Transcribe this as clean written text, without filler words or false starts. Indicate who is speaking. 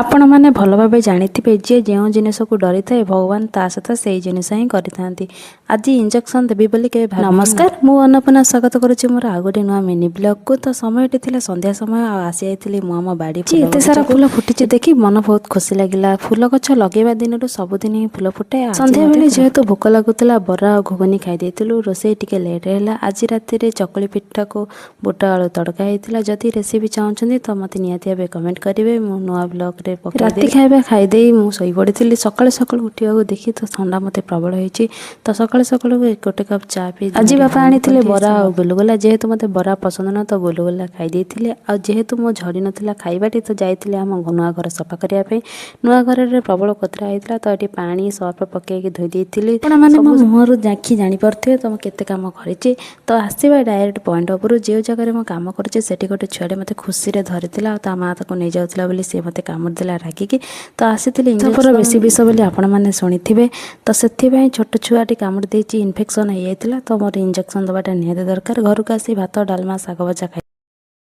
Speaker 1: ଆପଣମାନେ ଭଲ ଭାବେ ଜାଣିଥିବେ, ଯିଏ ଯେଉଁ ଜିନିଷକୁ ଡରିଥାଏ, ଭଗବାନ ତା ସହିତ ସେଇ ଜିନିଷ ହିଁ କରିଥାନ୍ତି। ଆଜି ଇଞ୍ଜେକ୍ସନ୍ ଦେବି ବୋଲି କେବେ। ନମସ୍କାର, ମୁଁ ଅନ୍ନପୂର୍ଣ୍ଣା, ସ୍ୱାଗତ କରୁଛି ମୋର ଆଉ ଗୋଟେ ନୂଆ ମିନି ବ୍ଲଗ୍କୁ। ତ ସମୟଟି ଥିଲା ସନ୍ଧ୍ୟା ସମୟ ଆଉ ଆସିଯାଇଥିଲି ମୁଁ ଆମ ବାଡ଼ି। ଏତେ ସାରା ଫୁଲ ଫୁଟିଛି ଦେଖି ମନ ବହୁତ ଖୁସି ଲାଗିଲା। ଫୁଲ ଗଛ ଲଗେଇବା ଦିନରୁ ସବୁଦିନ ହିଁ ଫୁଲ ଫୁଟେ। ସନ୍ଧ୍ୟାବେଳେ ଯେହେତୁ ଭୋକ ଲାଗୁଥିଲା, ବରା ଆଉ ଘୁଗୁନି ଖାଇ ଦେଇଥିଲୁ। ରୋଷେଇ ଟିକେ ଲେଟ୍ ହେଲା। ଆଜି ରାତିରେ ଚକୁଳି ପିଠାକୁ ବୁଟ ଆଳୁ ତଡ଼କା ହେଇଥିଲା। ଯଦି ରେସିପି ଚାହୁଁଛନ୍ତି ତ ମୋତେ ନିହାତି ଭାବେ କମେଣ୍ଟ କରିବେ, ମୁଁ ନୂଆ ବ୍ଲଗ୍ରେ। ରାତି ଖାଇବା ଖାଇଦେଇ ମୁଁ ଶୋଇପଡ଼ିଥିଲି। ସକାଳୁ ସକାଳୁ ଉଠିବାକୁ ଦେଖି ତ ଥଣ୍ଡା ମୋତେ ପ୍ରବଳ ହେଇଛି। ତ ସକାଳୁ ସକାଳୁ ଗୋଟେ କପ୍ ଚା ପିଇ, ଆଜି ବାପା ଆଣିଥିଲେ ବରା ଆଉ ଗୁଲୁଗୁଲା। ଯେହେତୁ ମୋତେ ବରା ପସନ୍ଦ ନୁହଁ, ତ ଗୁଲୁଗୁଲା ଖାଇ ଦେଇଥିଲେ। ଆଉ ଯେହେତୁ ମୋ ଝଡ଼ି ନଥିଲା ଖାଇବାଟି, ତ ଯାଇଥିଲି ଆମ ନୂଆ ଘର ସଫା କରିବା ପାଇଁ। ନୂଆ ଘରରେ ପ୍ରବଳ କୋତରା ହେଇଥିଲା, ତ ଏଠି ପାଣି ସର୍ଫ ପକେଇକି ଧୋଇ ଦେଇଥିଲି। ଆପଣମାନେ ମୋ ମୁହଁରୁ ଦେଖି ଜାଣିପାରୁଥିବେ ତ ମୁଁ କେତେ କାମ କରିଛି। ତ ଆସିବା ଡାଇରେକ୍ଟ ପଏଣ୍ଟ ଉପରୁ। ଯେଉଁ ଜାଗାରେ ମୁଁ କାମ କରୁଛି, ସେଠି ଗୋଟେ ଛୁଆଟେ ମୋତେ ଖୁସିରେ ଧରିଥିଲା ଆଉ ତା ମା ତାକୁ ନେଇଯାଉଥିଲା ବୋଲି ସେ ମୋତେ କାମୁଡ଼ି ଦେଲା ରାଗିକି। ତ ଆସିଥିଲି। ସାପର ବେଶୀ ବିଷ ବୋଲି ଆପଣମାନେ ଶୁଣିଥିବେ। ତ ସେଥିପାଇଁ ଛୋଟ ଛୁଆଟି କାମୁଡ଼ି ଦେଇଛି, ଇନଫେକ୍ସନ୍ ହେଇଯାଇଥିଲା। ତ ମୋର ଇଞ୍ଜେକ୍ସନ୍ ଦେବାଟା ନିହାତି ଦରକାର। ଘରକୁ ଆସି ଭାତ, ଡାଲମା, ଶାଗ ଭଜା ଖାଇ